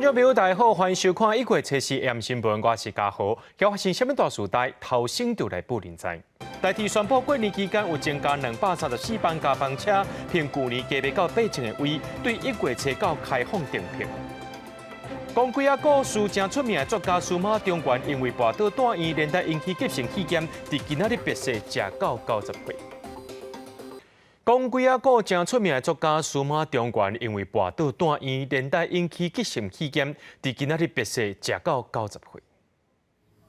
觀眾朋友，大家好，歡迎收看一月初四 AM 新聞，我是嘉豪。今發生啥物大事代，頭先就來報您知。台鐵宣布過年期間有增加234班加班車，憑舊年加賣到8000個位，對一月初九開放訂票。講幾仔故事，誠出名的作家司馬中原，因為跋倒蹛院，連帶引起急性肺炎，佇今仔日煏逝，食到90歲。講幾仔個誠出名的作家司馬中原，因為跋倒蹛院，連帶引起急性肺炎，佇今仔日煏逝，食到90歲。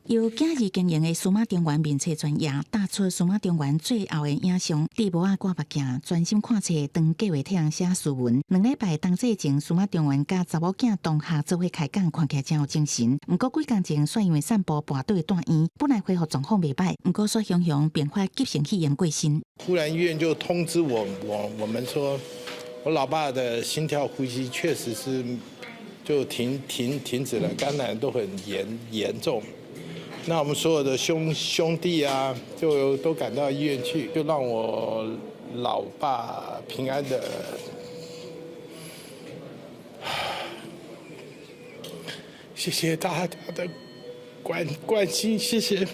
由囝兒經營的司馬中原面冊專頁，打出司馬中原最後的影像，戴帽仔掛目鏡，專心看冊，當計劃替人寫書文。2禮拜冬至前，司馬中原佮查某囝同學做伙開講，看起來誠有精神。毋過幾工前，煞因為散步跋倒的蹛院，本來恢復狀況袂䆀，毋過煞雄雄併發急性肺炎過身。忽然醫院就通知我們說，我老爸的心跳呼吸確實是就停止了，感染都很嚴重。那我們所有的兄弟啊，就都趕到醫院去，就讓我老爸平安的。謝謝大家的關心，謝謝。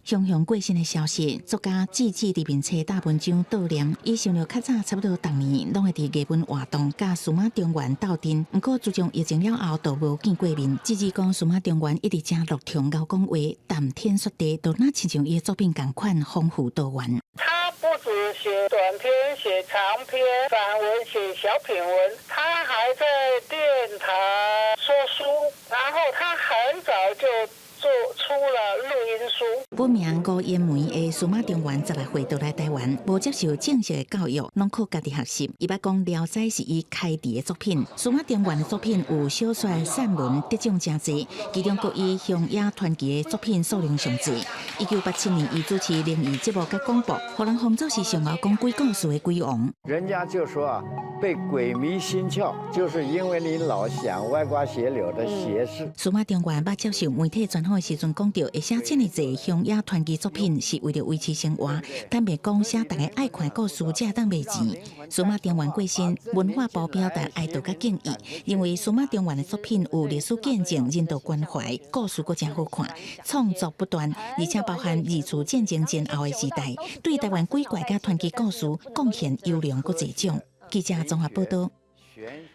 雄雄過身的消息，作家志志佇面冊打文章悼念。伊想著較早差不多逐年攏會佇藝文活動佮司馬中原鬥陣，毋過自從疫情了後，就無見過面。志志講司馬中原一直誠樂長𠢕講話，談天說地，都若親像伊的作品仝款豐富多元。他不止寫短篇、寫長篇、散文、寫小品文，他還在電台說書，然後他很早就做出了錄音書。本名吳彥梅的司馬中原16歲就來台灣，無接受正式的教育，攏靠家己學習。伊捌講《聊齋》是伊開智的作品。司馬中原的作品有小說、散文，得獎誠濟，其中閣以鄉野傳奇的作品數量上濟。1987年，伊主持靈異節目佮廣播，予人封做是上𠢕講鬼故事的鬼王。人家就說啊，被鬼迷心竅，就是因為你老想歪瓜斜柳的邪事。司馬中原捌接受媒體專訪的時陣，講著會寫遮爾濟鄉野傳奇作品，是為著維持生活。坦白講，寫大家愛看的故事，才會當賣錢。司馬中原過身，文化部表達哀悼佮敬意，認為司馬中原的作品有歷史見證、人道關懷，故事閣誠好看，創作不斷，而且包含二次戰爭前後的時代，對台灣鬼怪佮傳奇故事貢獻優良閣濟獎。記者綜合報道。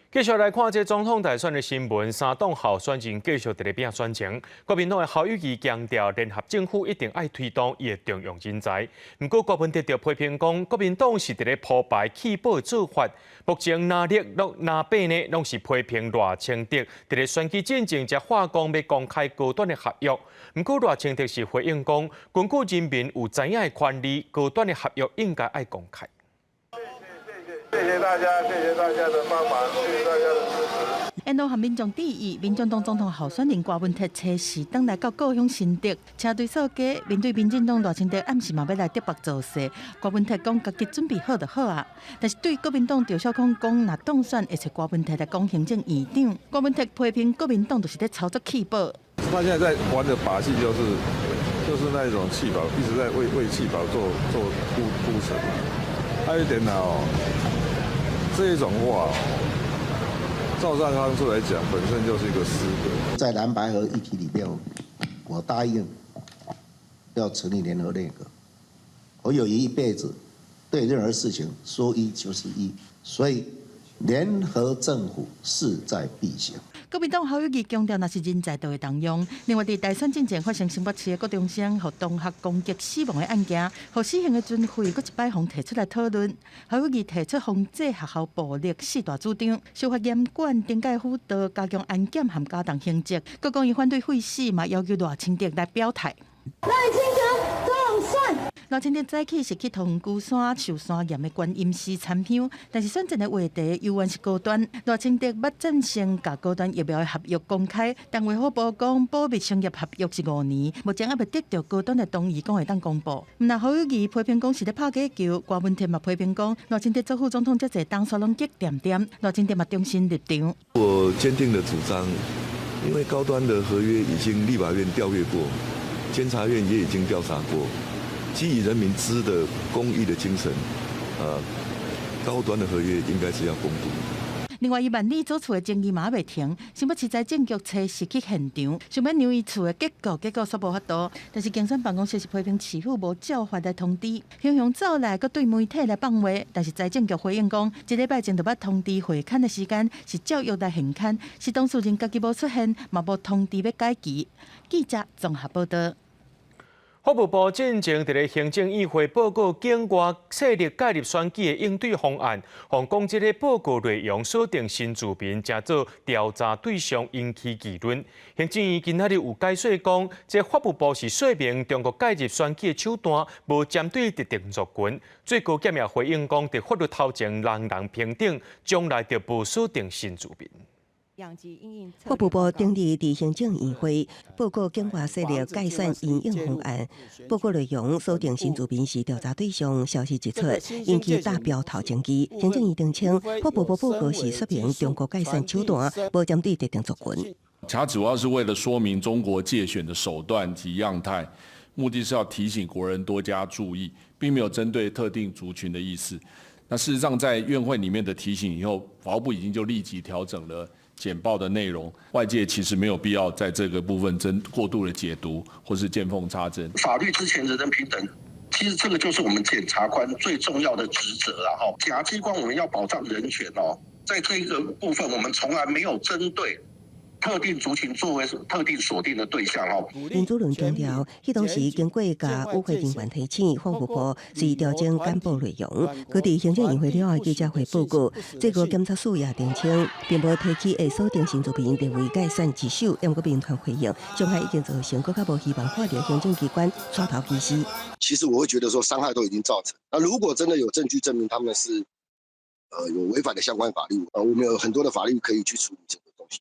繼續來看這總統大選的新聞，三黨候選人繼續佇咧拼選情。國民黨的侯友宜強調，聯合政府一定愛推動伊會重用人才。毋過郭文哲就批評講，國民黨是佇咧鋪排棄保的做法。目前藍綠攏藍白呢，攏是批評賴清德佇咧選舉進前才話講欲公開高端的合約。毋過賴清德是回應講，根據人民有知影的權利，高端的合約應該愛公開。謝謝大家，謝謝大家的幫忙，謝謝大家的支持。沿路和民眾致意，民眾黨總統候選人柯文哲初四轉來到故鄉新竹，車隊掃街，面對民進黨賴清德暗示嘛欲來竹北造勢，柯文哲講家己準備好就好啊。但是對國民黨趙少康講，若當選會揣柯文哲來講行政院長，柯文哲批評國民黨就是咧操作棄保。他現在在玩的把戲就是那一種棄保，一直在為棄保做鋪陳。還有一點呢哦，這一種話，趙少康出來講，本身就是一個失德。在藍白合議題裡面，我答應要成立聯合內閣。侯友宜一輩子對任何事情說一就是一，所以聯合政府勢在必行。國民黨侯友宜強調，若是人才就會動用。另外，佇大選進前發生新北市的國中生予同學攻擊死亡的案件，予死刑的存廢，閣一擺予提出來討論。侯友宜提出防制學校暴力四大主張，修法嚴管懲戒輔導，加強安檢和加重刑責。閣講伊反對廢死，嘛要求賴清德來表態。賴清德當選。賴清德早起是去桃園龜山壽山岩的觀音寺參香，但是選戰的話題猶原是高端。賴清德捌贊成共高端疫苗的合約公開，但衛福部講保密商業合約是5年，目前猶未得著高端的同意，講會當公布。毋但侯友宜批評講是咧拍假球，柯文哲嘛批評講賴清德做副總統遮濟冬煞攏激恬恬，賴清德嘛重申立場。我堅定的主張，因為高端的合約已經立法院調閱過，監察院也已經調查過。基於人民知的公益的精神，高端的合約應該是要公布。另外，伊辦理租厝的爭議嘛猶未停，新北市財政局初四去現場，想欲讓伊厝的結構，結果煞無法度。但是競選辦公室是批評市府無照法來通知，雄雄走來閣對媒體來放話，但是財政局回應講，一禮拜前就捌通知會勘的時間是照約來現勘，是當事人家己無出現，嘛無通知欲改期。記者綜合報道。法務部進前佇咧行政院會報告境外勢力介入選舉的應對方案，予講這个報告內容鎖定新住民，成做調查對象，引起議論。行政院今仔日有解說講，這法務部是說明中國介入選舉的手段，無針對特定族群。最高檢也回應講，佇法律頭前人人平等，將來就無鎖定新住民。法務部頂日佇行政院會報告境外勢力介選因應方案，報告內容鎖定新住民是調查對象。消息一出，引起大標頭爭議。行政院澄清，法務部報告是說明中國介選手段，無針對特定族群。它主要是為了說明中國介選的手段及樣態，目的是要提醒國人多加注意，並沒有針對特定族群的意思。那事實上，在院會裡面的提醒以後，法務部已經就立即調整了簡報的內容，外界其實沒有必要在這個部分真過度的解讀或是見縫插針。法律之前人人平等，其實這個就是我們檢察官最重要的職責啦。哈，檢察機關我們要保障人權哦，在這個部分，我們從來沒有針對特定族群作為特定鎖定的對象哦。林主任強調，彼當時經過共與會人員提醒，法務部隨調整簡報內容。閣佇行政院會了後記者會報告，最高檢察署也澄清，並無提起會鎖定新住民列為介選之首。毋過民團回應，傷害已經造成，閣較無希望看著行政機關帶頭歧視。其實我會覺得說，傷害都已經造成。那如果真的有證據證明他們是，有違反的相關法律，我們有很多的法律可以去處理這個東西。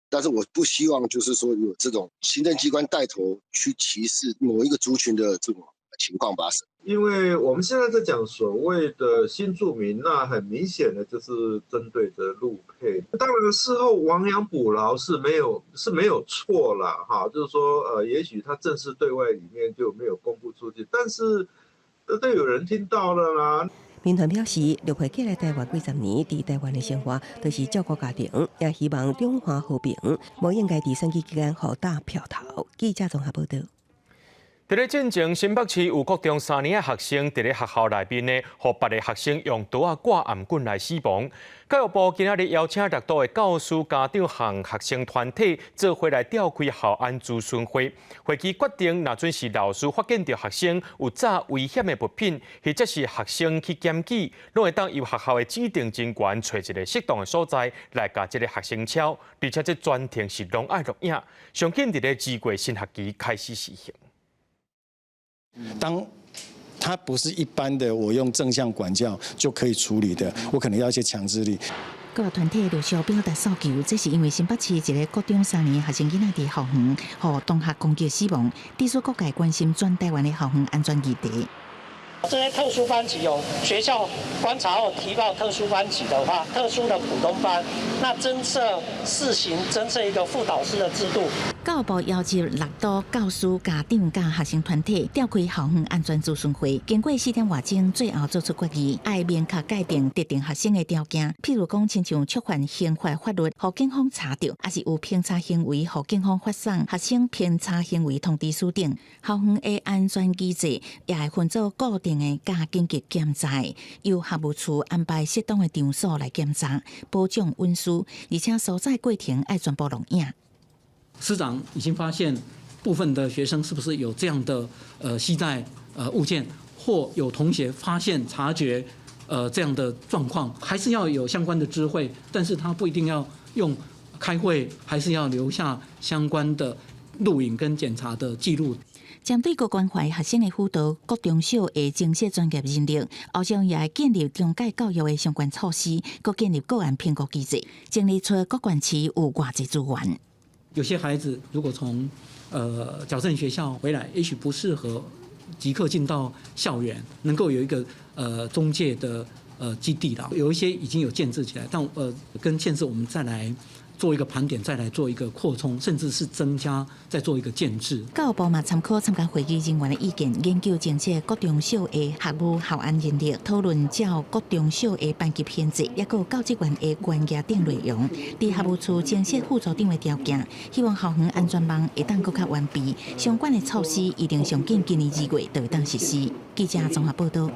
但是我不希望就是說有這種行政機關帶頭去歧視某一個族群的這種情況發生。因為我們現在在講所謂的新住民，那很明顯的就是針對着陸配。當然事後亡羊補牢是沒有錯啦，哈，就是說，也許他正式對外裡面就沒有公布出去，但是都有人聽到了啦。民團表示，陸配過來台灣幾十年，佇台灣的生活都是照顧家庭，也希望兩岸和平，無應該佇選舉期間予打票頭。記者綜合報道。佇咧進前，新北市有國中三年的學生佇咧學校內面呢，予別个學生用刀仔割頷頸來死亡。教育部今仔日邀請六都的教師、家長和學生團體做伙來召開校安諮詢會。會議決定，若準是老師發現著學生有詐危險的物品，或者是學生去檢舉，攏會當由學校的指定人員揣一个適當的所在來共這个學生抄，而且這全程是攏愛錄影。上緊佇咧二月新學期開始實行。當他不是一般的，我用正向管教就可以處理的，我可能要一些強制力。各個團體陸續表達訴求，這是因為新北市一个國中三年學生囡仔佇校園，予同學攻擊死亡，致使各界關心全台灣的校園安全議題。這些特殊班級有學校觀察後提報特殊班級的話，特殊的普通班，那增設試行增設一個副導師的制度。教育部邀集六都教師、家長佮學生團體召開校園安全諮詢會，經過四點外鐘，最後做出決議，愛明確界定特定學生的條件，譬如講，親像觸犯刑法法律，予警方查著，抑是有偏差行為，予警方發送學生偏差行為通知書等。校園的安全機制也會分做固定的佮緊急檢查，由學務處安排適當的場所來檢查，保障隱私，而且搜查過程愛全部錄影。師長已經發現部分的學生是不是有這樣的攜帶物件，或有同學發現察覺這樣的狀況，還是要有相關的知會，但是他不一定要用開會，還是要留下相關的錄影跟檢查的記錄。針對閣關懷學生的輔導，國中小會增設專業人力，後續也會建立中介教育的相關措施，閣建立個案評估機制，整理出各縣市有偌濟資源。有些孩子如果從矯正學校回來，也許不適合即刻進到校園，能夠有一個中介的基地啦。有一些已經有建置起來，但跟縣市我們再來做一個盤點，再來做一個擴充，甚至是增加，再做一個建制。教育部嘛參考參加會議人員的意見，研究增設國中小的學務校安人力，討論照國中小的班級編制，抑閣有教職員的專業等內容。佇學務處增設副組長的條件，希望校園安全網會當閣較完備。相關的措施一定上緊今年2月就會當實施。記者綜合報道。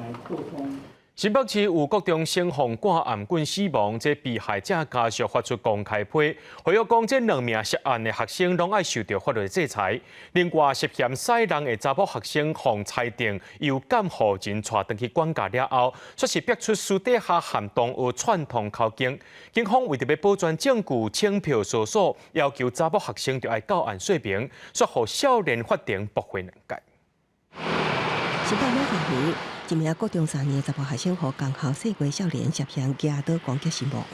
新北市有國中生予掛頷棍死亡，這被害者家屬發出公開批，呼籲講這兩名涉案的學生攏愛受著法律制裁。另外，涉嫌殺人的查某學生予裁定由監護人帶轉去管教了後，卻是逼出私底下和同學串通口供。警方為著欲保全證據，請票搜索，要求查某學生著愛到案說明，煞予少年法庭駁回兩屆。新北某校園，一名國中三年的查埔學生，予仝校細過少年涉嫌舉刀攻擊身亡。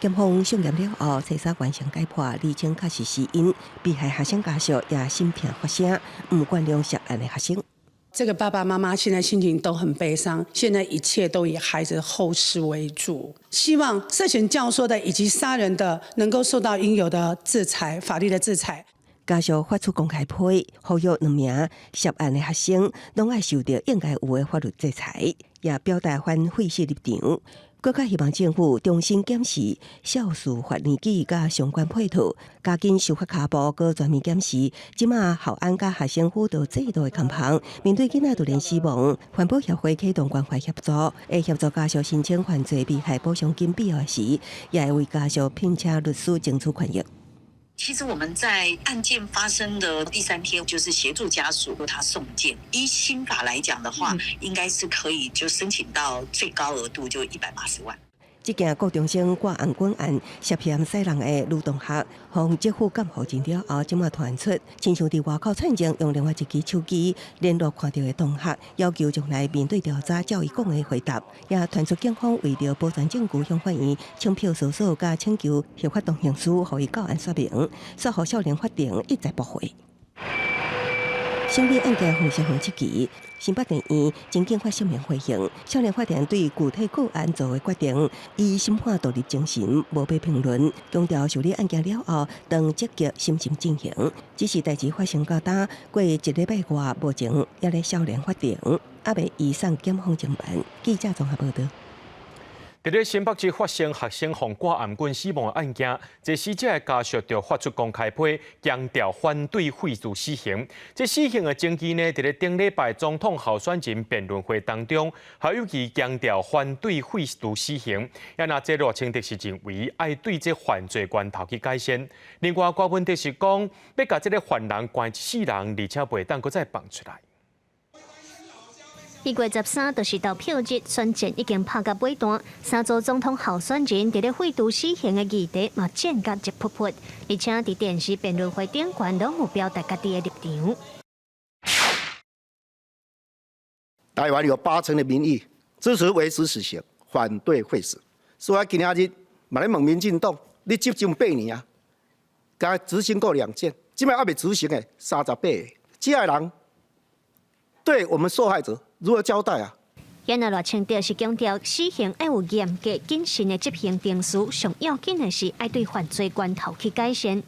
檢方送驗了後，初三完成解剖，釐清確實死因。被害學生家屬也心痛發聲，毋原諒涉案的學生。這個爸爸媽媽現在心情都很悲傷，現在一切都以孩子後事為主，希望涉嫌教唆的以及殺人的能夠受到應有的制裁，法律的制裁。家屬發出公開批，呼籲兩名涉案的學生攏愛受著應該有的法律制裁，也表達反廢死立場。閣較希望政府重新檢視少司法年紀佮相關配套，加緊修法跤步，閣全面檢視。這馬校安佮學生輔導制度的空縫，面對囡仔突然死亡，環保協會啟動關懷協助，會協助家屬申請犯罪被害補償金，必要時也會為家屬聘請律師爭取權益。其實我們在案件發生的第三天，就是協助家屬為他送件。依新法來講的話，應該是可以就申請到最高額度就180萬。這件國中生掛頷棍案涉嫌殺人的女同學，予政府監護人了後，這馬傳出，親像佇外口串證，用另外一支手機聯絡看著的同學，要求將來面對調查，照伊講的回答。也傳出警方為著保全證據，向法院請票搜索佮請求合法同刑事，予伊到案說明，煞予少年法庭一再駁回。審理案件方式方七期，新北地院真緊發聲明回應，少年法庭對具體個案做的決定，以審判獨立精神，無欲評論，強調受理案件了後，當積極審慎進行。只是代誌發生到今，過一禮拜外，目前猶咧少年法庭，猶未移送檢方偵辦。記者綜合報導。佇咧新北市發生學生予掛頷棍死亡的案件，這死者的家屬就發出公開批，強調反對廢除死刑。這死刑的爭議呢，佇咧頂禮拜總統候選人辯論會當中，侯友宜強調反對廢除死刑。啊若這賴清德是認為愛對這犯罪源頭去改善。另外，柯文哲是講欲共這个犯人關一世人，而且袂當閣再放出來。 1月13就是投票日，選戰已經拍到尾段。三組總統候選人佇咧廢除死刑的議題嘛戰甲熱噗噗，而且佇電視辯論會頂懸攏有表達家己的立場。台灣有8成的民意支持維持死刑，反對廢死。所以我今仔日嘛咧問民進黨，你執政八年啊，敢執行過兩件，這擺猶未執行的38個，這个人對我們受害者如何交代啊？然後賴清德是強調死刑愛有嚴格謹慎的執行程序，上要緊的是愛對犯罪源頭去改善。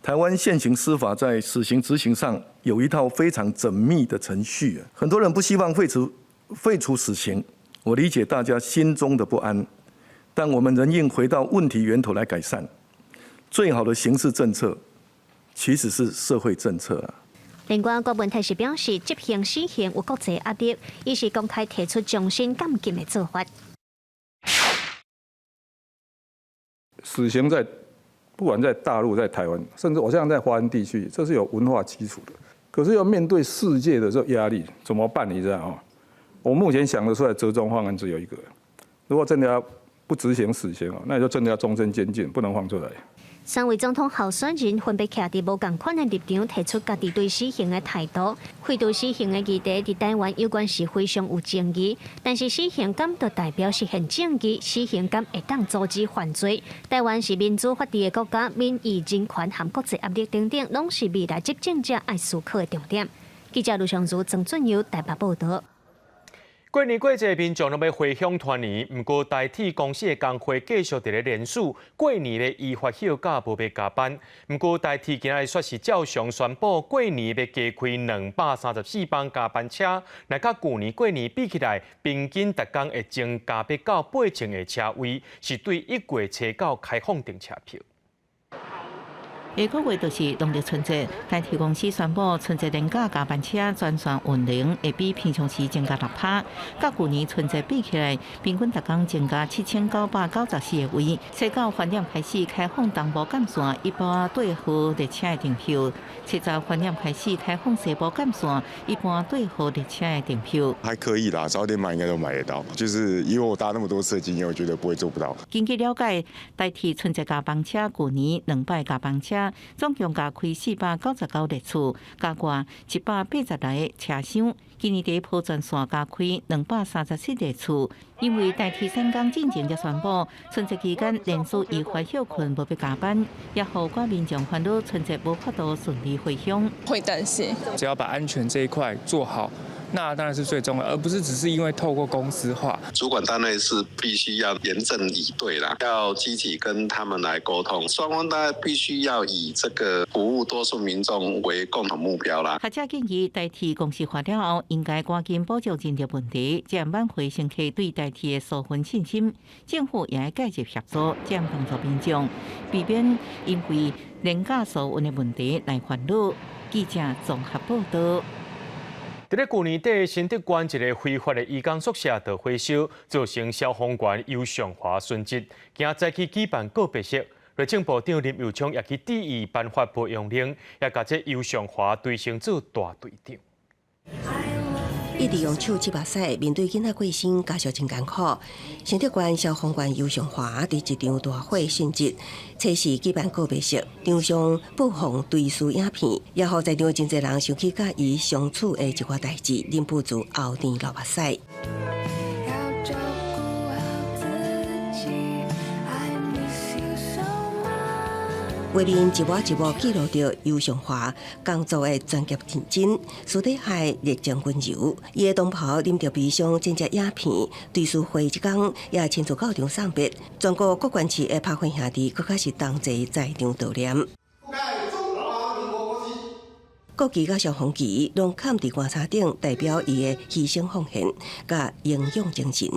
台灣現行司法在死刑執行上有一套非常縝密的程序，很多人不希望廢除死刑，我理解大家心中的不安，但我們仍應回到問題源頭來改善。最好的刑事政策其實是社會政策啊。另外，郭文泰是表示，執行死刑有國際壓力，伊是公開提出終身監禁的做法。死刑在不管在大陸、在台灣，甚至我相信在華人地區，這是有文化基礎的。可是要面對世界的這個壓力，怎麼辦？你知道嗎？我目前想得出來折中方案只有一個：如果真的要不執行死刑，那就真的要終身監禁，不能放出來。三位總統候選人分別徛佇無仝款的立場，提出家己對死刑的態度。廢除死刑的議題佇台灣有關是非常有爭議，但是死刑敢就代表實現正義？死刑敢會當阻止犯罪？台灣是民主法治的國家，民意、人權和國際壓力等等，攏是未來執政者愛思考的重點。記者盧尚如、曾俊佑台北報導。過年過節，民眾攏欲回鄉團圓，毋過台鐵公司的工會繼續佇咧連署，過年的依法休假無欲加班。毋過台鐵今仔日煞是照常宣布，過年欲加開234班加班車，來佮舊年過年比起來，平均逐工會增加欲到8000個車位，是對1月初九開放訂車票。下個月就是農曆春節，台鐵公司宣布春節連假加班車全線運能會比平常時增加6%，佮舊年春節比起來，平均逐工增加7994個位。初九晚點開始開放東部幹線一般對號列車的訂票，初十晚點開始開放西部幹線一般對號列車的訂票。還可以啦，早點買應該都買得到。就是因為我搭那麼多次的經驗，我覺得不會做不到。根據了解，台鐵春節加班車舊年兩擺加班車，總共加開499列次，加掛180來個車廂。今年第一波全線加開237列次，因為台鐵三工進前才宣布，春節期間連續依法歇睏無欲加班，也予寡民眾煩惱春節無法度順利回鄉。會擔心，只要把安全這一塊做好，那當然是最重要，而不是只是因為透過公司化。主管單位是必須要嚴陣以對啦，要積極跟他們來溝通，雙方大家必須要以這個服務多數民眾為共同目標啦。學者建議台鐵公司化了後，應該趕緊補救人力問題，這樣挽回乘客對台鐵的紓困信心。政府也愛介入協助，這樣幫助民眾，避免因為連假疏運的問題來煩惱。記者綜合報道。佇咧舊年底，新竹縣一个非法的移工宿舍著火燒，造成消防員游尚華殉職。今早起舉辦告別式，內政部長林右昌也去致意頒發褒揚令，也共這游尚華追升做大隊長。一直用手拭目屎，面對囡仔過身，家屬真艱苦。新竹縣消防員游尚華佇一場大火殉職，初四舉辦告別式，場上播放追思影片，也予在場真濟人想起佮伊相處的一寡代誌，忍不住喉甜流目屎。要照顧好自己，I miss you so much。畫面一幕一幕記錄著游尚華工作的專業認真，私底下熱情溫柔。伊的同袍忍著悲傷剪接影片，追思會這工也親自到場送別。全國各縣市的拍火兄弟，閣較是同齊在場悼念。國旗佮消防旗攏崁佇棺材頂，代表伊的犧牲奉獻佮英勇精神。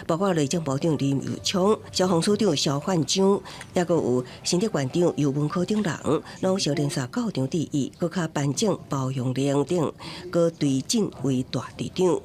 包括內政部長林右昌、消防處長蕭煥章，抑閣有新竹縣長游文可等人，攏相連續到場致意，閣較頒獎褒揚令等，閣追晉為大隊長。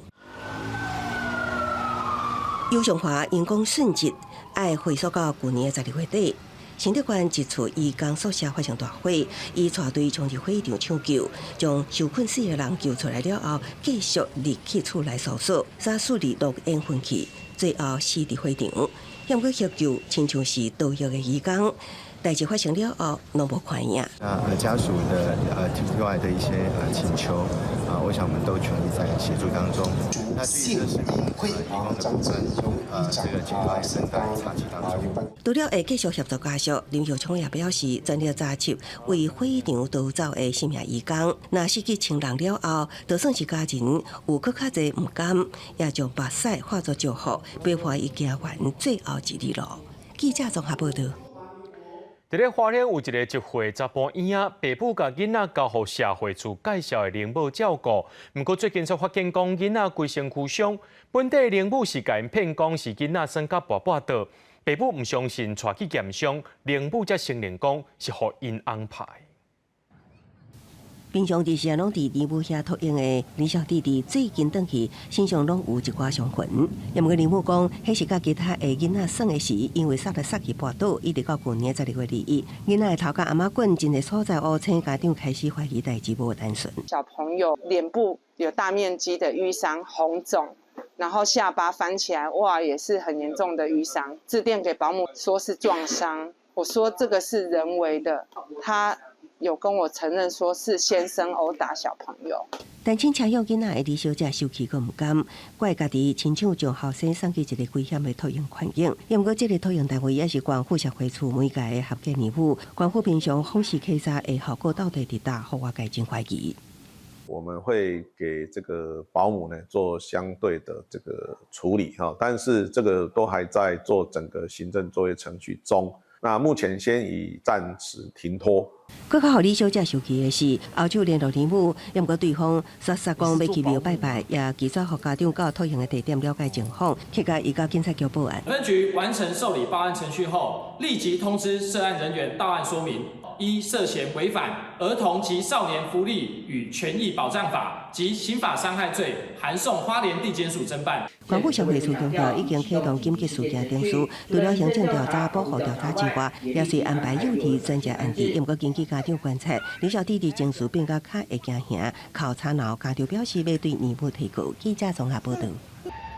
游尚華因公殉職，愛回溯到舊年的12月底。新竹縣一處移工宿舍發生大火，伊帶隊衝入火場搶救，將受困四個人救出來了後，繼續入去厝內搜索，煞順利落煙昏去，最後死佇火場。毋過協救親像是逃獄的移工，代誌發生了後，攏無看影。那家屬的提出來的一些請求啊，我想我們都全力在協助當中。那至於這是移工的部分，這個警方正在查緝當中。除了會繼續協助家屬，林右昌也表示，全力查緝為火場逃走的四名移工。若死去親人了後，就算是家人有閣較濟毋甘，也將目屎化作祝福，陪伴伊行完最後一里路。記者綜合報道。佇咧花蓮有一个1歲查埔嬰仔，爸母共囡仔交予社會處介紹的靈母照顧。毋過最近卻發現講囡仔規身軀傷，本地的靈母是共𪜶騙講是囡仔耍甲跋跋倒，爸母毋相信，帶去驗傷，靈母才承認講是予𪜶翁拍。平常時攏佇靈母遐托嬰的林小弟弟，最近轉去身上攏有一寡傷痕。毋過靈母講，彼是佮其他的囡仔耍的時，因為捒來捒去跋倒，一直到舊年12月21，囡仔的頭殼頷仔滾，真濟所在烏青，家長開始懷疑代誌無單純。小朋友臉部有大面積的淤傷、紅腫，然後下巴翻起來，哇，也是很嚴重的淤傷。致電給保姆說是撞傷，我說這個是人為的，他有跟我承認說是先生毆打小朋友。單親請養囡仔的李小姐受氣閣毋甘，怪家己親手將後生送去一个危險的托嬰環境。毋過，這个托嬰單位也是縣府社會處每屆的合格義母，縣府平常訪視稽查的效果到底佇佗，予外界真懷疑。我們會給這個保姆呢做相對的這個處理哈，但是這個都還在做整個行政作業程序中。那目前先以暫時停托。閣較予李小姐生氣的是，後手聯絡姨母，毋過對方煞煞講欲去廟拜拜，也拒絕予家長到托嬰的地點了解情況，去共移交警察局報案。分局完成受理報案程序後，立即通知涉案人員到案說明，依涉嫌違反兒童及少年福利與權益保障法及刑法傷害罪，函送花蓮地檢署偵辦。環保協會處強調，已經啟動緊急事件程序，除了行政調查、保護調查之外，也是安排幼兒專家案件。毋過根據家長觀察，李小弟弟情緒變甲較會驚嚇，哭吵鬧，家長表示欲對姨母提告。記者綜合報道。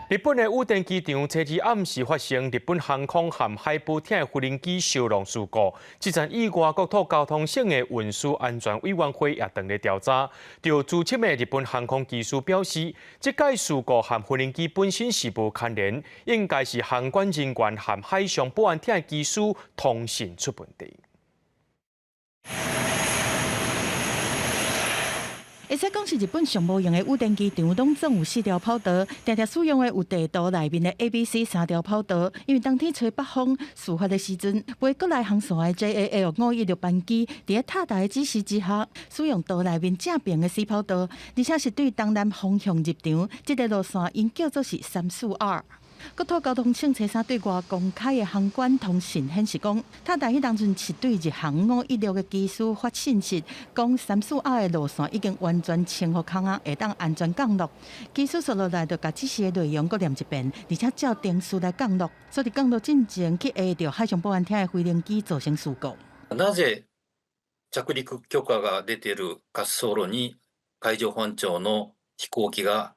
日本的羽田機場初二暗時發生日本航空和海保廳的無人機燒狼事故，這陣以外國土交通省的運輸安全委員會也正咧調查。就資深的日本航空機師表示，這擺事故和無人機本身是無牽連，應該是航管人員和海上保安廳的機師通訊出問題。會使講是日本上無閒的羽田機場，攏總有四條跑道，定定使用的有地圖內面的 A、B、C 三條跑道。因為當天吹北風，事發的時陣，飛國內航線的 JAL 516班機，佇咧塔台的指示之下，使用圖內面正爿的 C 跑道，而且是對東南方向入場。這個路線𪜶叫做是342。國土交通省初三對外公開的航管通訊顯示講，塔台彼當陣是對日航516的機師發信息，講342的路線已經完全清好空啊，會當安全降落。機師紲落來就共指示的內容閣念一遍，而且照程序來降落。所以降落進前去挨著海上保安廳的飛行機造成事故。なぜ着陸許可が出ている滑走路に海上保安庁の飛行機が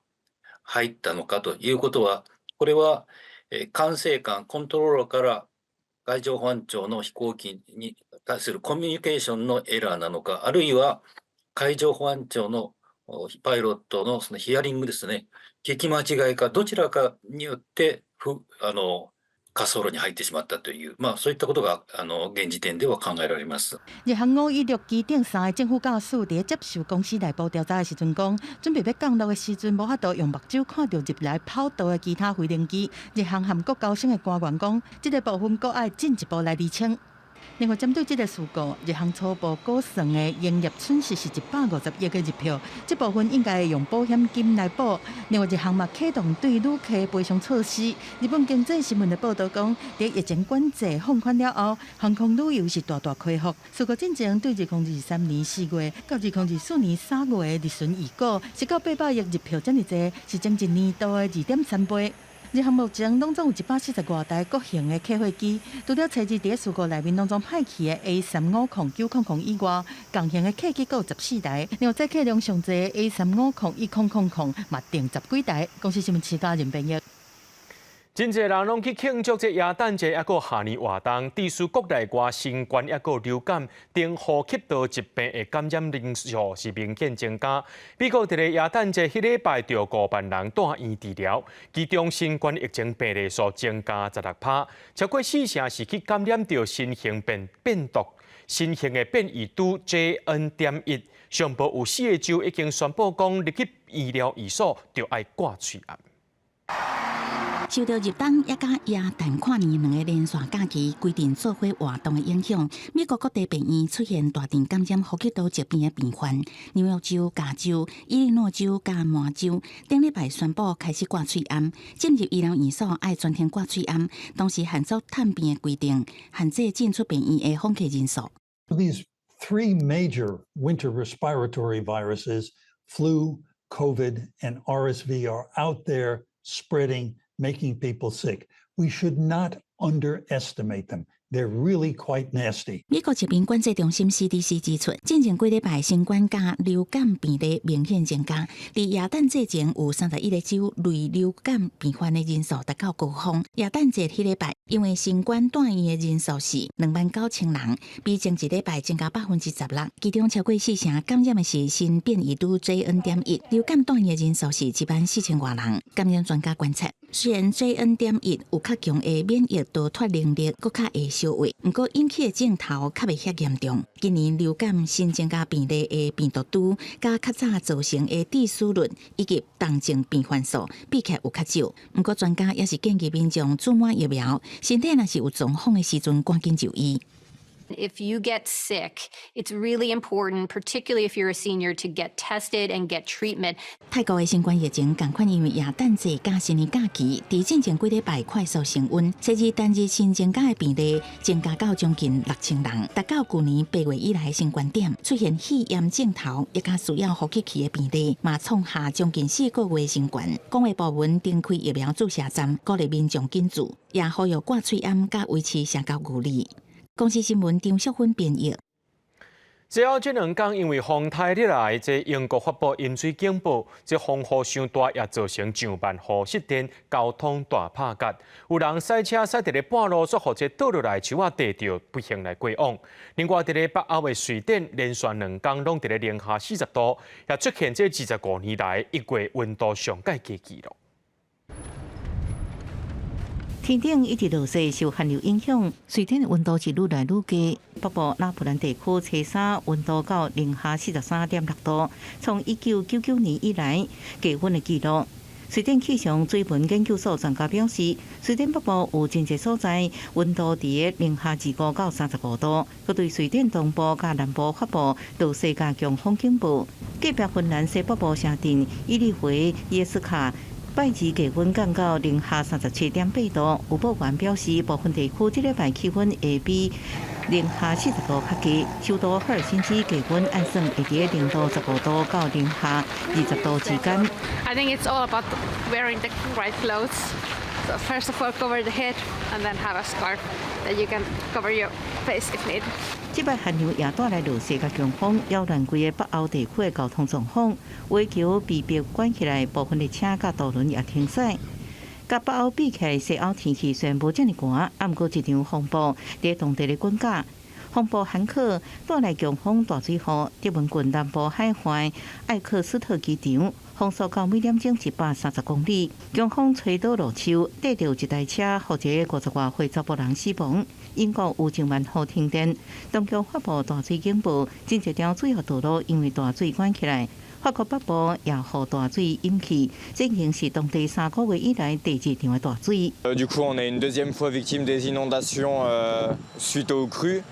入ったのかということは、これは管制官コントローラーから海上保安庁の飛行機に対するコミュニケーションのエラーなのか、あるいは海上保安庁のパイロットのそのヒアリングですね、聞き間違いかどちらかによってふあの滑走路に入ってしまったという、まあ、そういったことが現時点では考えられます。日航516機頂三个正副駕駛佇接受公司內部調查的時陣講，準備欲降落的時陣，無法度用目睭看著入來跑道的其他飛行機。日航和國交省的官員講，這個部分閣愛進一步來釐清。另外，針對這個事故，日航初步估算的營業損失是150億的日票，這部分應該會用保險金來補。另外，日航嘛啟動對旅客賠償措施。日本經濟新聞的報道講，佇疫情管制放寬了後，航空旅遊是大大恢復。事故進前對2023年4月到2024年3月的日巡預估，是到800億日票遮爾濟，是前一年度的2.3倍。日航目前攏總有140外台各型的客貨機，除了初二佇事故內面攏總歹去的 A350、900以外，共型的客機閣有14台，另外載客量上濟 A350、1000嘛訂10幾台。公視新聞徐家仁編譯。真濟人攏去慶祝這耶誕節，抑閣跨年活動。致使國內外新冠抑閣流感等呼吸道疾病的感染人數是明顯增加。美國佇咧耶誕節彼禮拜就5萬人蹛院治療，其中新冠疫情病例數增加16趴，超過四成是去感染著新型變變毒、新型的變異株 JN.1。上無有四個州已經宣布講入去醫療院所就愛掛喙罨。受著入冬抑佮耶誕跨年兩个連續假期規陣做伙活動的影響，美國各地病院出現大量感染呼吸道疾病的病患。紐約州、加州、伊利諾州佮麻州頂禮拜宣布開始掛喙罨，進入醫療院所愛全程掛喙罨，同時限縮探病的規定，限制進出病院的訪客人數。 These three major winter respiratory viruses, flu, COVID, and RSV, are out there spreading, making people sick. We should not underestimate them. They're really quite nasty. 美國疾病管制中心 CDC 指出，進前幾禮拜新冠佮流感病例明顯增加，佇耶誕節前有31個州類流感病患的人數達到高峰。耶誕節彼禮拜，因為新冠蹛院的人數是29,000人，比前一禮拜增加16%。其中超過四成感染的是新變異株 JN.1，流感蹛院的人數是1萬4千外人。感染專家觀察，雖然 JN.1有較強的免疫逃脫能力，閣較會相活，毋過引起的症頭較袂遐嚴重。今年流感新增加病例的病毒株，佮較早造成的致死率以及重症病患數比起來有較少。毋過專家也是建議民眾注滿疫苗，身體若是有狀況的時陣，趕緊就醫。 If you get sick, it's really important, particularly if you're a senior, to get tested and get treatment. 泰國的新冠疫情仝款，因為耶誕節佮新年假期，佇進前幾禮拜快速升溫，初二單日新增加的病例增加到將近6000人，達到舊年8月以來的新高點。出現肺炎症頭，也佮需要呼吸器的病例，嘛創下將近4個月新高。公衛部門展開疫苗注射站，鼓勵民眾緊注，也呼籲掛喙罨佮維持社交距離。公視新聞張淑芬編譯。最後這兩工因為風颱入來，這英國發布淹水警報，這風雨傷大，也造成上萬戶失電，交通大拍結。有人駛車駛佇咧半路，煞予這倒落來樹仔硩著，不幸來過往。另外，佇咧北歐的瑞典，連續兩工攏佇咧零下40度，也出現這25年來1月溫度上蓋低紀錄。天頂一直落雪，受寒流影響，瑞典溫度是愈來愈低。北部拉普蘭地區初三溫度到零下43.6度，創1999年以來低溫的紀錄。瑞典氣象水文研究所專家表示，瑞典北部有真濟所在溫度佇零下25到35度，閣對瑞典東部佮南部發布落雪佮強風警報。隔壁芬蘭西北部城鎮伊利維耶斯卡，拜二低溫降到零下37.8度，預報員表示，部分地區這禮拜氣溫會比零下40度較低。首都赫爾辛基低溫按算會佇零度15度到零下20度之間。 I think it's all about wearing the right clothes. So first of all, cover the head, and then have a scarf that you can cover your face if needed. 這擺寒流也帶來落雪佮強風，擾亂規个北歐地區的交通狀況。危橋被迫關起來，部分的車佮渡輪也停駛。佮北歐比起來，西歐天氣雖然無遮爾寒，啊，毋過這場風暴佇當地咧滾絞。風暴韓克帶來強風大水雨，德文郡南部海岸艾克斯特機場風速到每點鐘130公里，強風吹倒路樹，硩著一台車，予一個50外歲查埔人死亡。英國有上萬戶停電，當局發布大水警報，真濟條主要道路因為大水關起來。法國北部也予大水淹去，這已經是當地3個月以來第二場的大水。 Du coup, on est une deuxième fois victime des inondations suite aux crues.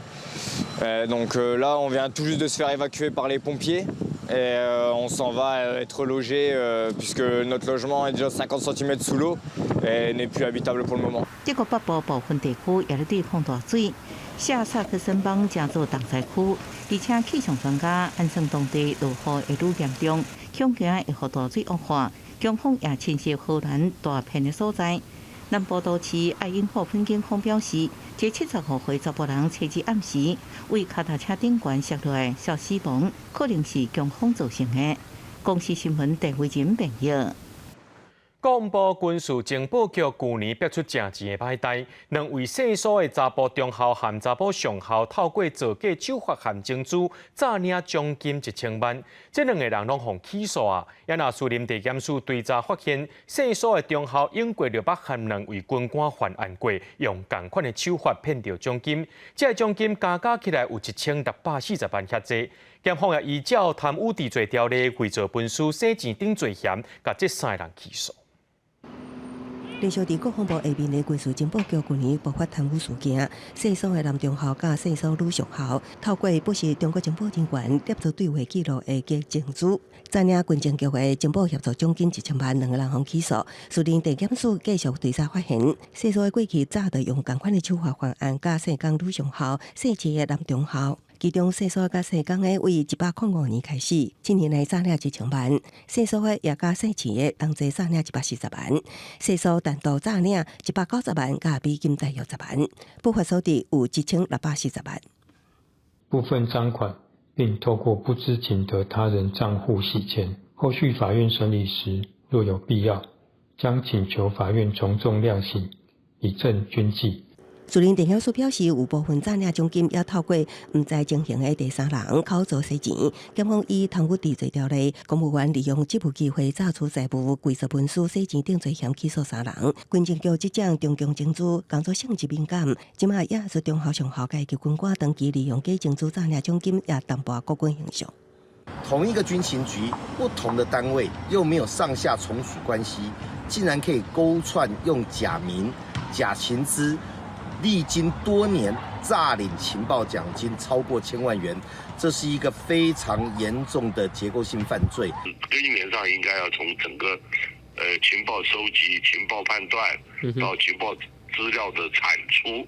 Donc là, on vient tout juste de se faire évacuer par les pompiers et on s'en va être logé puisque notre logement est déjà 50 cm sous l'eau et n'est plus habitable pour le moment. 德國北部部分地區也咧對抗大水，下薩克森邦成做重災區，而且氣象專家按算當地落雨會愈嚴重，恐驚會予大水惡化，強風也侵襲荷蘭大片的所在。南部都市愛因霍芬警方表示，這75歲查埔人初二暗時為跤踏車頂懸摔落來，痟死亡，可能是強風造成的。公視新聞鄭慧仁編譯。國防部軍事情報局舊年逼出誠濟的歹代，兩位姓蘇的查埔中校和查埔上校透過造假手法和證書，詐領獎金1000萬。這兩个人攏予起訴啊！也若士林地檢署追查發現，姓蘇的中校永過六百和兩位軍官犯案過，用仝款的手法騙著獎金，這个獎金加加起來有1640萬遐濟。檢方也依照貪污治罪條例、偽造文書、洗錢等罪嫌，共這三个人起訴。連續佇國防部下面的軍事情報局舊年爆發貪污事件，姓蘇的男中校佮姓蘇女上校透過不是中國情報人員捏造對話記錄的假證書，詐領軍情局的情報協助獎金1000萬，兩个人予起訴。士林地檢署繼續追查發現，姓蘇的過去早就用仝款的手法犯案，佮姓江女上校、姓謝的男中校。其中姓蘇佮姓江的為105年開始，7年內詐領1000萬；姓蘇的也佮姓謝的同齊詐領140萬。姓蘇單獨詐領190萬，佮美金大約10萬，不法所得有1640萬。部分贓款，並透過不知情的他人賬戶洗錢。後續法院審理時，若有必要，將請求法院從重量刑，以正軍紀。士林地檢署表示，有部分詐領獎金，也透過毋知情形的第三人口座洗錢。檢方以貪污治罪條例，公務員利用職務機會詐取財物、偽造文書、洗錢等罪嫌起訴三人。軍情局執掌中共情資工作性質敏感，這馬也是中校上校階級軍官長期利用假情資詐領獎金，也淡薄國軍形象。同一個軍情局，不同的單位又沒有上下從屬關係，竟然可以勾串用假名、假情資，歷經多年詐領情報獎金超過千萬元，這是一個非常嚴重的結構性犯罪。根源上應該要從整個情報收集、情報判斷到情報資料的產出，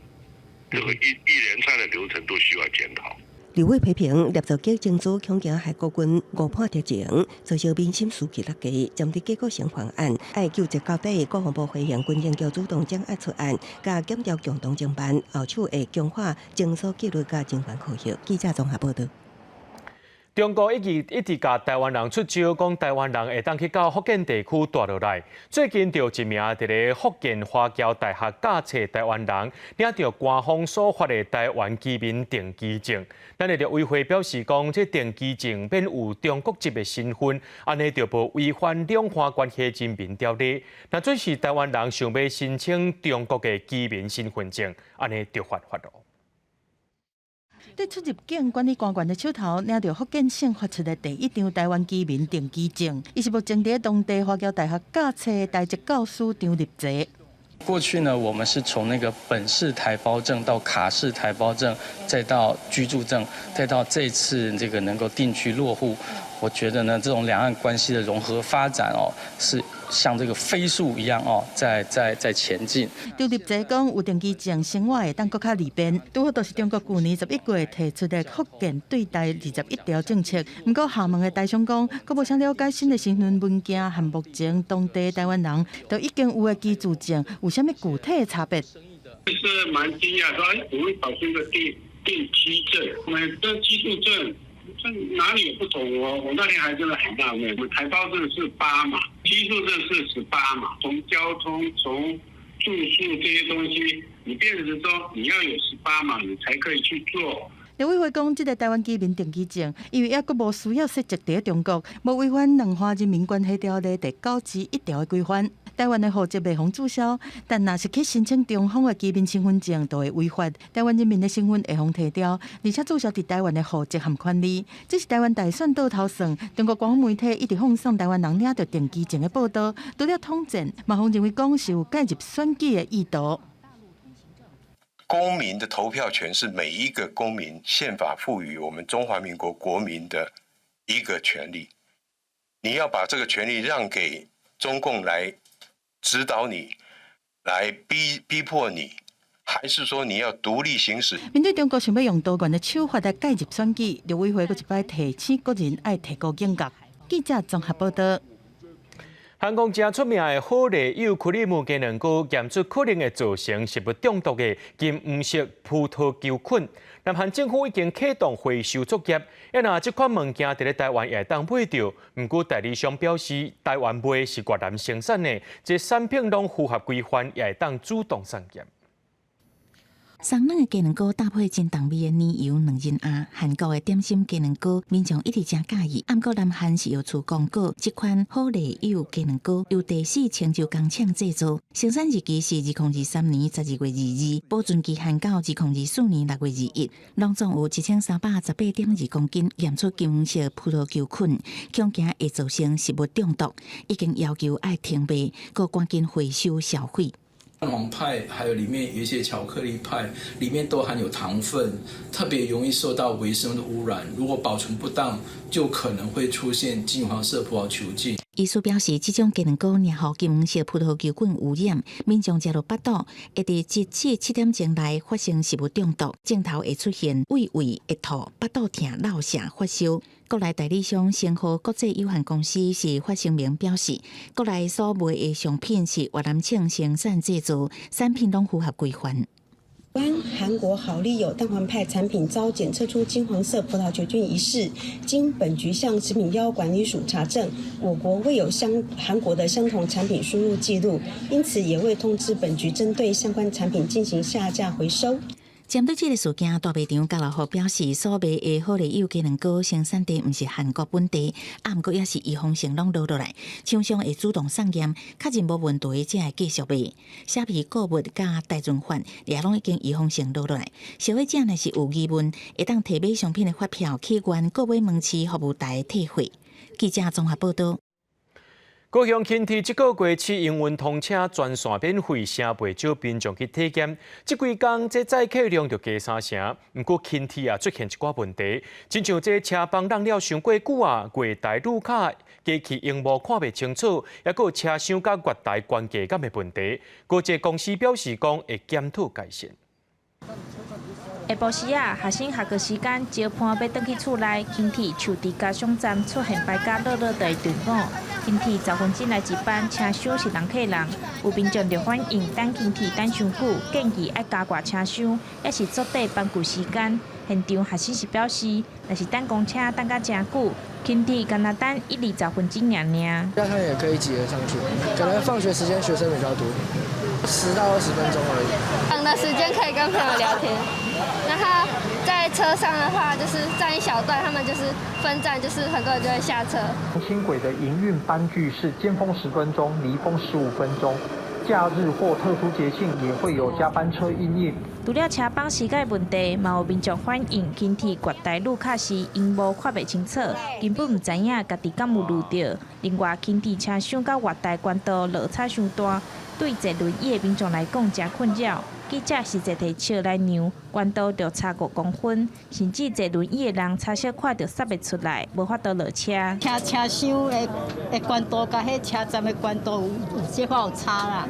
這個一連串的流程都需要檢討。立委批評捏造假情資，恐驚害國軍誤判敵情，造成民心士氣落低，針對結構性犯案，愛究責到底。國防部回應軍情局主動掌握出案，佮檢調共同偵辦，後手會強化偵搜紀律佮偵辦考核。記者綜合報導。中國一直一直共台灣人出招，講台灣人會當去到福建地區蹛落來。最近就一名佇咧福建華僑大學教冊台灣人，領著官方所發的台灣居民登記證。咱的陸委會表示講，這登記證免有中國籍的身份，按呢就無違反兩岸關係人民條例。若準是台灣人想欲申請中國的居民身份證，按呢就犯法囉。佇出入境管理官員的手頭，領著福建省發出的第一張台灣居民登記證。伊是目前佇當地華僑大學教冊的台籍教師張立澤。過去呢，我們是從那個本市台胞證到卡式台胞證，再到居住證，再到這次這個能夠定居落戶。我覺得呢，這種兩岸關係的融合發展哦，是像這個飛速一樣哦，在前進。張立澤講，有登記證，生活會當閣較利便。拄好就是中國舊年11月提出的福建對台21條政策。毋過廈門的台商講，閣無啥了解新的身份文件和目前當地台灣人都已經有的居住證有啥物具體的差別。是蠻驚訝，說哎，怎麼會跑出一個定居證？我們這居住證。這哪裡有不同？我那天還真的很納悶。我們台胞證是8碼，居住證是18碼。從交通、從住宿這些東西，你變成說你要有十八碼，你才可以去做。陸委會講，這個台灣居民登記證，因為猶閣無需要設籍佇中國，無違反兩岸人民關係條例第91條的規範。台灣的戶籍袂予註銷，但若是去申請中方的居民身份證，就會違法。台灣人民的身份會予提調，而且註銷佇台灣的戶籍和權利。這是台灣大選倒頭算，中國官方媒體一直放送台灣人領著登記證的報導，除了統戰，嘛予認為講是有介入選舉的意圖。公民的投票權是每一個公民憲法賦予我們中華民國國民的一個權利。你要把這個權利讓給中共來指導你，來逼迫你，還是說你要獨立行使？面對中國想欲用多元的手法來介入選舉，陸委會閣一擺提醒國人愛提高警覺。記者綜合報導。韓國誠出名的好麗友克里姆雞卵糕，檢出可能會造成食物中毒的金黃色葡萄球菌。南韓政府已經啟動回收作業，啊若這款物件佇咧台灣也會當買著。毋過代理商表示，台灣賣是越南生產的，這產品攏符合規範，也會當主動送檢。鬆軟的雞卵糕搭配真重味的奶油兩仁餡，韓國的點心雞卵糕，民眾一直誠佮意。毋過南韓食藥署公告，這款好麗友雞卵糕由第四清州工廠製造，生產日期是2023年12月22，保存期限到2024年6月21。攏總有1318.2公斤驗出金黃色葡萄球菌，恐驚會造成食物中毒，已經要求愛停賣，閣趕緊回收銷毀。蛋黃派，還有裡面有一些巧克力派，裡面都含有糖分，特別容易受到微生物的污染。如果保存不當，就可能會出現金黃色葡萄球菌。醫師表示，這種雞卵糕惹予金黃色葡萄球菌污染，民眾食落腹肚，會佇1至7點鐘內發生食物中毒，症頭會出現胃胃會吐、腹肚疼、落瀉、發燒。國內代理商星河國際有限公司是發聲明表示，國內所賣的商品是越南廠生產製造，產品攏符合規範。關韓國好麗友蛋黃派產品遭檢測出金黃色葡萄球菌一事，經本局向食品藥物管理署查證，我國未有相韓國的相同產品輸入記錄，因此也未通知本局針對相關產品進行下架回收。針對這个事件，大賣場家樂福表示，所賣的好麗友雞卵糕生產地毋是韓國本地，啊，毋過也是預防性攏落落來，廠商會主動送驗，確認無問題才會繼續賣。蝦皮購物佮大潤發也攏已經預防性落落來。消費者若是有疑問，會當提買商品的發票去原購買門市服務台退貨。記者綜合報導。高雄輕鐵這個月試營運通車全線免費，誠袂少民眾去體驗。這幾工這載客量就加三成，毋過輕鐵也出現一寡問題，親像這車幫挵了傷過久啊，月台路卡機器螢幕看袂清楚，抑閣有車廂佮月台懸低感的問題。高捷公司表示講會檢討改善。下晡時仔，學生下課時間，招伴欲轉去厝內，輕鐵樹枝嘉賞站出現排甲落落長的隊伍。輕鐵10分鐘來一班，車廂是人客人，有民眾就反映等輕鐵等傷久，建議愛加掛車廂，抑是縮短班距時間。現場學生是表示，若是等公車等甲誠久，輕鐵干焦等一二十分鐘爾爾。那他也可以擠得上去，可能放學時間學生比較多，10到20分鐘而已。等的時間可以跟朋友聊天，然後在車上的話，就是站一小段，他們就是分站，就是很多人就會下車。輕軌的營運班距是尖峰10分鐘，離峰15分鐘。假日或特殊節慶也會有加班車營運。除了車班時間問題，嘛有民眾反映輕鐵月台路卡時螢幕看袂清楚，根本毋知影家己敢有錄著。另外，輕鐵車廂佮月台懸度落差傷大，對坐輪椅的民眾來講誠困擾。記者實際提尺來量，懸度就差5公分，甚至坐輪椅的人差小可就塞袂出來，無法度落車。車廂的懸度佮彼車站的懸度有小可有差啦，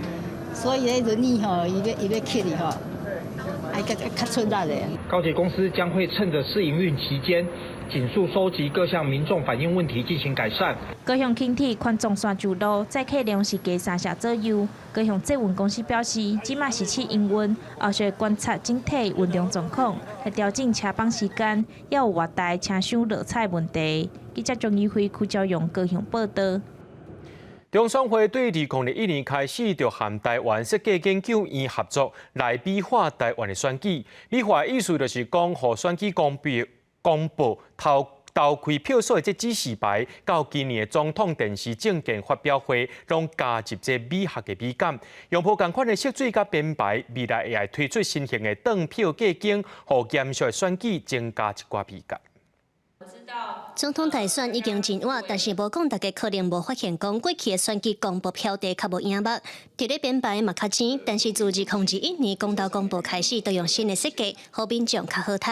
所以彼輪椅吼，伊欲起去吼，愛較較出力的。高鐵公司將會趁著試營運期間，緊速收集各項民眾反映問題進行改善。高雄輕鐵環狀線上路載客量是加三成左右。高雄捷運公司表示，這馬是試營運，後續觀察整體運量狀況，來調整車班時間，也有月台車廂落差問題。記者張怡輝、柯昭勇高雄報導。中選會對2021年開始就和台灣設計研究院合作來美化台灣的選舉。美化的意思就是講，予選舉公報投開票所的這指示牌，到今年的總統電視政見發表會，攏加入這美學的美感，用無仝款的色水佮編排，未來會愛推出新型的當票過間，予嚴肅的選舉增加一寡美感。總統大選已經真倚，但是無講大家可能無發現，講過去的選舉公報標題較無影目，佇咧編排嘛較精，但是自2021年公投公報開始，都用新的設計，予民眾較好讀。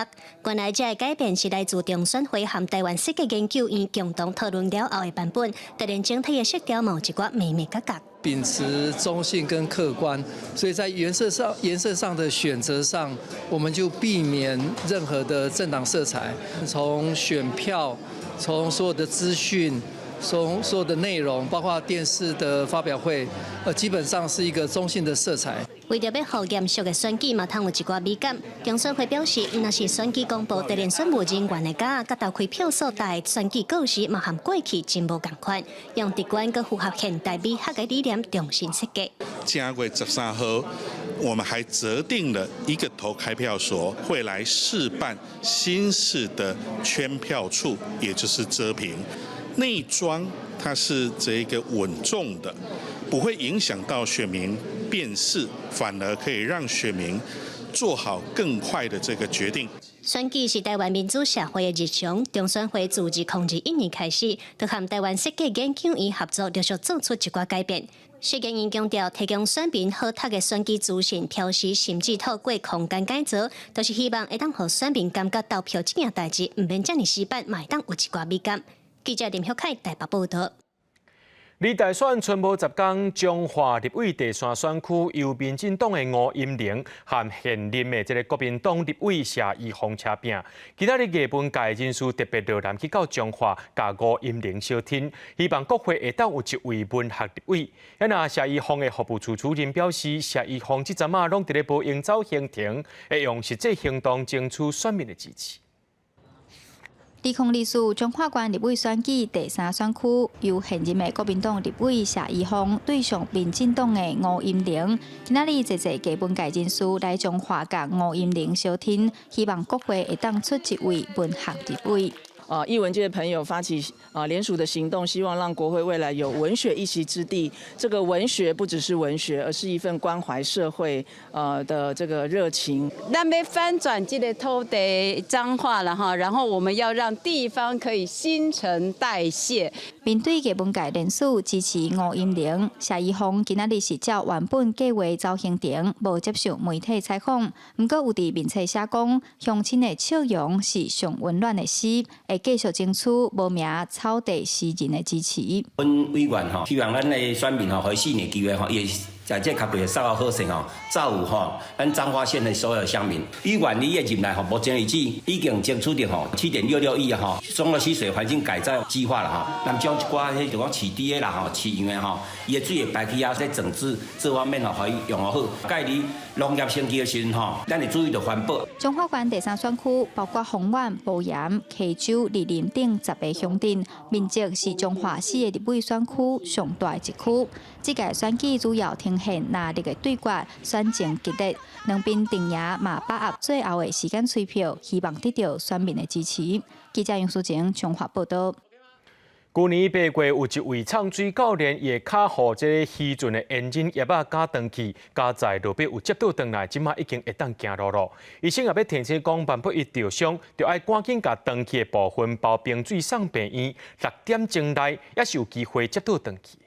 原來這个改變是來自中選會和台灣設計研究院共同討論了後的版本，就連整體的色調嘛有一寡眉眉角角。秉持中性跟客觀，所以在顏色上的選擇上，我們就避免任何的政黨色彩。從選票，從所有的資訊，從所有的內容，包括電視的發表會，基本上是一個中性的色彩。為著欲予嚴肅的選舉嘛，通有一寡美感。中選會表示，毋但是選舉公報，就連選務人員的甲佮投開票所的選舉告示嘛，和過去真無仝款，用直觀佮符合現代美學的理念重新設計。正月13號，我們還擇定了一個投開票所，會來試辦新式的圈票處，也就是遮屏內裝，它是這個穩重的，不會影響到選民辨識，反而可以讓選民做好更快的這個決定。選舉是台灣民主社會的日常，中選會自2021年開始，就和台灣設計研究院合作，陸續做出一寡改變。設計院強調，提供選民好讀的選舉資訊標示，甚至透過空間改造，都是希望會當予選民感覺投票這件代誌，毋免遮爾死板，嘛會當有一寡美感。記者林旭凱台北報導。離大選賰無十工，彰化立委第三選區由民進黨的吳音寧和現任的這个國民黨立委謝宜豐車拚。今仔日藝文界人士特別落南去到彰化，共吳音寧相挺，希望國會會當有一位文學立委。啊若謝宜豐的服務處主任表示，謝宜豐這陣仔攏佇咧無閒走行程，會用實際行動爭取選民的支持。2024彰化縣立委選舉第三選區，由現任的國民黨立委謝宜豐對上民進黨的吳音寧。今仔日濟濟藝文界人士來彰化共吳音寧相挺，希望國會會當出一位文學立委。藝文界的朋友發起聯署的行動，希望讓國會未來有文學一席之地。這個文學不只是文學，而是一份關懷社會的這個熱情。咱欲翻轉這个土地彰化了哈，然後我們要讓地方可以新陳代謝。面對藝文界人士支持吳音寧，謝宜豐今仔日是照原本計劃走行程，無接受媒體採訪。毋過有佇面冊寫講，鄉親的笑容是上溫暖的詩，會繼續爭取無名草地詩人的支持。阮委員吼，希望咱的選民吼，予4年機會吼，伊會在這較袂稍後好勢吼，造福吼咱彰化縣的所有鄉民。委員伊的任內吼，目前為止已經爭取著吼7.66億吼，綜合溪水環境改造計劃啦吼，咱將一寡彼就講飼豬的啦吼，飼羊的吼，伊的水會排去啊，在整治這方面吼，予伊用予好。蓋佇農業生計的時陣吼，咱會注意著環保。彰化縣第三選區包括豐原、埔鹽、溪州、二林等10个鄉鎮，面積是彰化四个立委選區上大的一區。這屆選舉主要呈現藍綠的對決，選情激烈，兩邊陣營嘛把握最後的時間催票，希望得到選民的支持。記者楊淑晴彰化報道。舊年8月有一位藏水教練，伊的跤予這个漁船的引擎葉仔絞斷去，佳哉路邊有接倒轉來，這馬已經會當行路囉。醫生也欲提醒講，萬不一著傷，著愛趕緊共斷去的部分包冰水送病院，6點鐘內猶是有機會接倒轉去。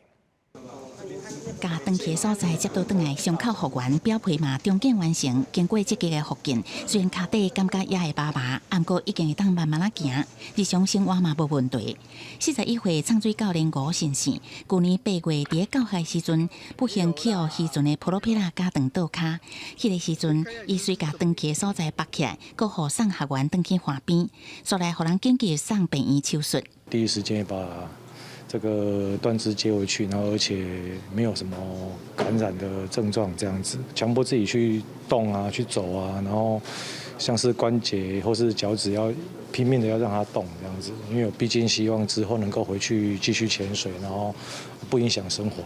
共斷去的所在接倒轉來，傷口復原，表皮嘛重建完成。經過積極的復健，雖然跤底感覺猶會麻麻，毋過已經會當慢慢仔行，日常生活嘛無問題。41歲藏水教練吳信生，舊年8月佇咧教學時陣，不幸去予漁船的普羅皮拉絞斷倒跤。彼个時陣，伊隨共斷去的所在縛起來，閣予送學員轉去岸邊，煞來予人緊急送病院手術。第一時間把這個斷肢接回去，然後而且沒有什麼感染的症狀，這樣子強迫自己去動啊，去走啊，然後像是關節或是腳趾要拼命的要讓它動，這樣子，因為我畢竟希望之後能夠回去繼續潛水，然後不影響生活。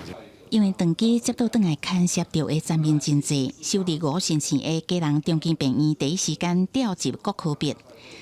因為斷肢接倒轉來牽涉著的層面真濟，收治吳信生的基隆長庚病院第一時間調集各科別，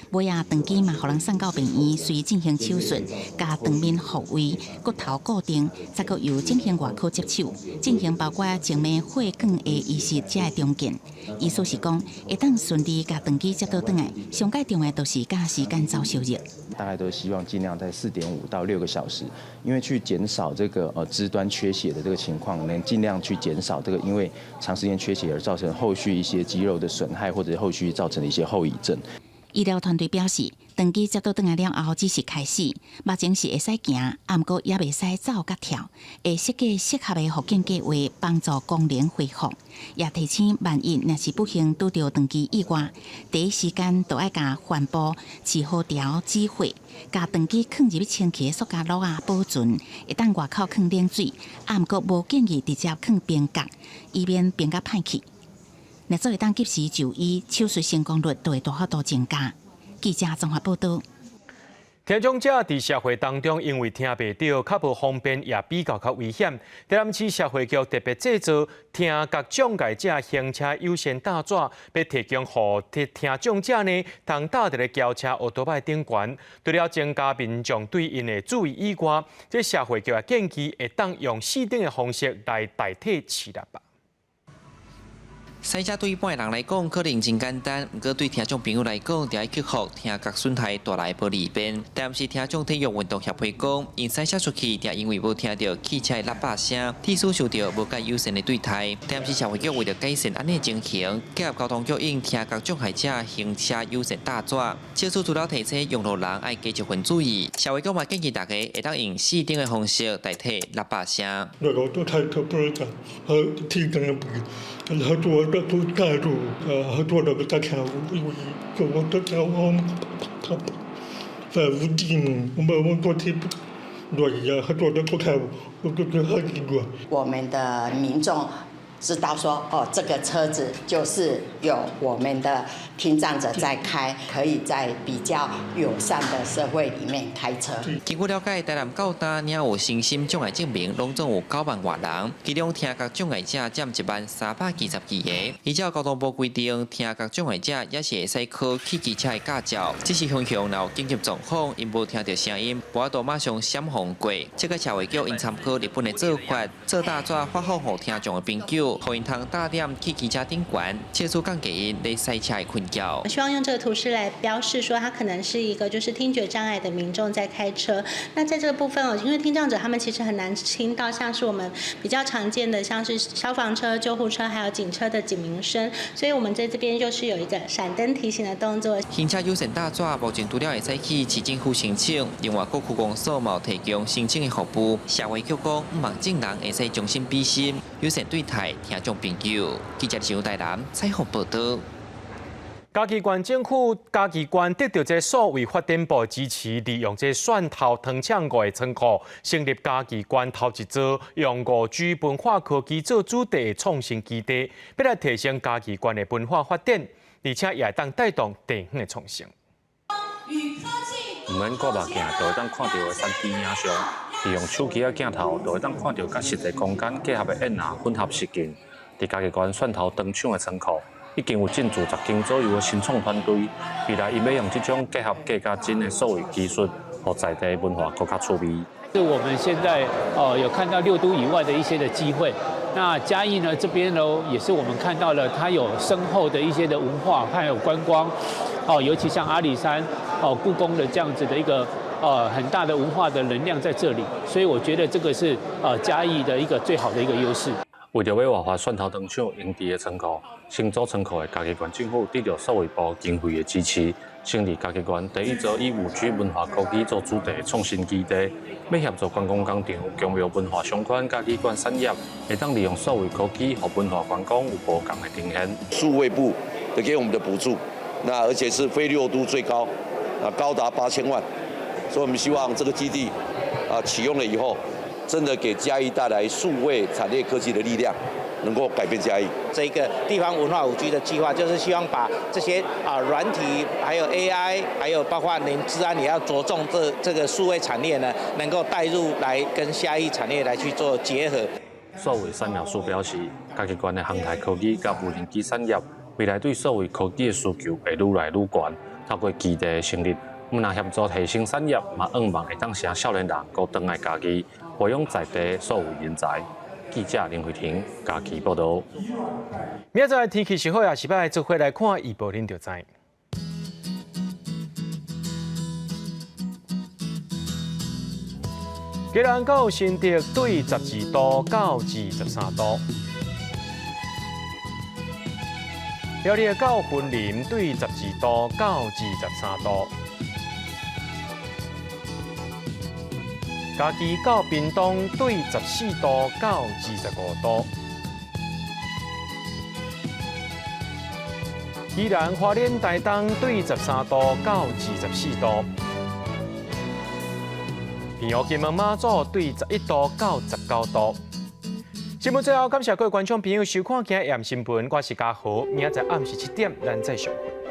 尾仔斷肢嘛，予人送到病院，隨進行手術，共斷面復位、骨頭固定，再閣由整形外科接手，進行包括靜脈血管的移植才會重建。意思是講，會當順利共斷肢接倒轉來，上蓋重要就是共時間走燒熱。大概都希望盡量在4.5到6個小時，因為去減少這個肢端缺血的這個情況，能盡量去減少這個因為長時間缺血而造成後續一些肌肉的損害，或者後續造成的一些後遺症。醫療團隊表示，斷肢接倒轉來了後只是開始，目前是會使行，毋過猶袂使走佮跳，會設計適合的復健計劃，幫助功能恢復。也提醒，萬一若是不幸拄著斷肢意外，第一時間就愛共帆布飼好條止血，共斷肢囥入去清氣的塑膠簍仔保存，會當外口囥冷水，毋過無建議直接囥冰角，以免冰甲歹去。若做會當及時就醫，手術成功率就會大幅度增加。記者綜合報道。聽障者佇社會當中，因為聽袂著，較無方便，也比較較危險。台南市社會局特別製作聽覺障礙者行車優先搭紙，欲提供予聽障者呢，通搭佇咧轎車、歐多擺頂懸。除了增加民眾對𪜶的注意以外，這社會局也建議會當用四等的方式來代替飼喇叭。賽車對一般人來講可能真簡單，毋過對聽障朋友來講，著愛克服聽覺損害帶來的無利便。但是聽障體育運動協會講，𪜶賽車出去，定因為無聽著汽車的喇叭聲，致使受著無蓋友善的對待。但是社會局為著改善按呢情形，結合交通局用聽覺障礙者行車友善大紙，這次除了提醒用路人愛加一份注意，社會局嘛建議大家會當用四燈的方式代替喇叭聲。那個都太特別了，聽講很多都帶路，很多那個在聽，因為我都在我在屋頂，我們我都聽不對呀，很多都不看，我都都很奇怪。我們的民眾知道說，哦，這個車子就是有我們的聽障者在開，可以在比較友善的社會裡面開車。根據了解，台南到今領有身心障礙證明，攏總有9萬外人，其中聽覺障礙者佔10,322個。依照交通部規定，聽覺障礙者也是會使考汽機車的駕照，只是常常若有緊急狀況，𪜶無聽著聲音，無法度馬上閃防過。這個社會局𪜶參考日本的做法，做大紙發放予聽障的朋友，予𪜶通打點汽機車頂懸，切實降低𪜶咧賽車的困擾。希望用這個圖示來標示，說他可能是一個就是聽覺障礙的民眾在開車。那在這個部分哦，因為聽障者他們其實很難聽到，像是我們比較常見的，像是消防車、救護車還有警車的警鳴聲，所以我們在這邊就是有一個閃燈提醒的動作。行車友善大紙目前除了會使去市政府申請，另外各區公所嘛有提供申請的服務。社會局講，向望眾人會使將心比心，友善對待聽障朋友。記者陳台南採訪報導。嘉義縣政府嘉義縣得著這數位發展部支持，利用這蒜頭糖廠五个倉庫，成立嘉義縣頭一座用5G 文化科技做主題的創新基地，欲來提升嘉義縣的文化發展，而且也會當帶動地方的創新。毋免掛目鏡，就會當看著的3D 影像，利用手機仔鏡頭，就會當看著佮實際空間結合的演藝混合實境。佇嘉義縣蒜頭糖廠的倉庫，已經有進駐10間左右的新創團隊。未來𪜶欲用這種結合假佮真的數位技術，予在地文化閣較趣味。是我們現在哦有看到六都以外的一些的機會。那嘉義呢這邊呢，也是我們看到了它有深厚的一些的文化，還有觀光，哦，尤其像阿里山、哦故宮的這樣子的一個很大的文化的能量在這裡，所以我覺得這個是嘉義的一個最好的一個優勢。為著欲活化蒜頭糖廠閒置的倉庫，新組倉庫的嘉義縣政府得著數位部經費的支持，成立嘉義縣第一座以5G 文化科技做主題的創新基地，欲協助觀光工廠、宮廟文化相關嘉義縣產業，會當利用數位科技，予文化觀光有無仝的呈現。數位部的給我們的補助，那而且是非六都最高，啊高達8000萬，所以我們希望這個基地啊啟用了以後，真的給嘉義帶來數位產業科技的力量，能夠改變嘉義。這個地方文化5G 的計劃，就是希望把這些啊軟體，還有 AI，還有包括連資安，也要著重這個數位產業呢，能夠帶入來跟嘉義產業來去做結合。數位掃描師表示，嘉義縣的航太科技佮無人機產業，未來對數位科技的需求會愈來愈懸。透過基地的成立，毋但協助提升產業，嘛向望會當讓少年人閣轉來嘉義，培養在地數位人才。記者林慧婷嘉義報導。明仔載天氣是好，抑是䆀，做伙來看預報，恁就知。基隆到新竹對12度到23度，苗栗到雲林對12度到23度，嘉義到屏東對14度到25度，宜蘭花蓮台東對13度到24度。平湖金門馬祖對11度到19度。新聞最後，感謝各位觀眾朋友收看今日新聞，我是嘉豪，明仔載暗時7點，咱再相會。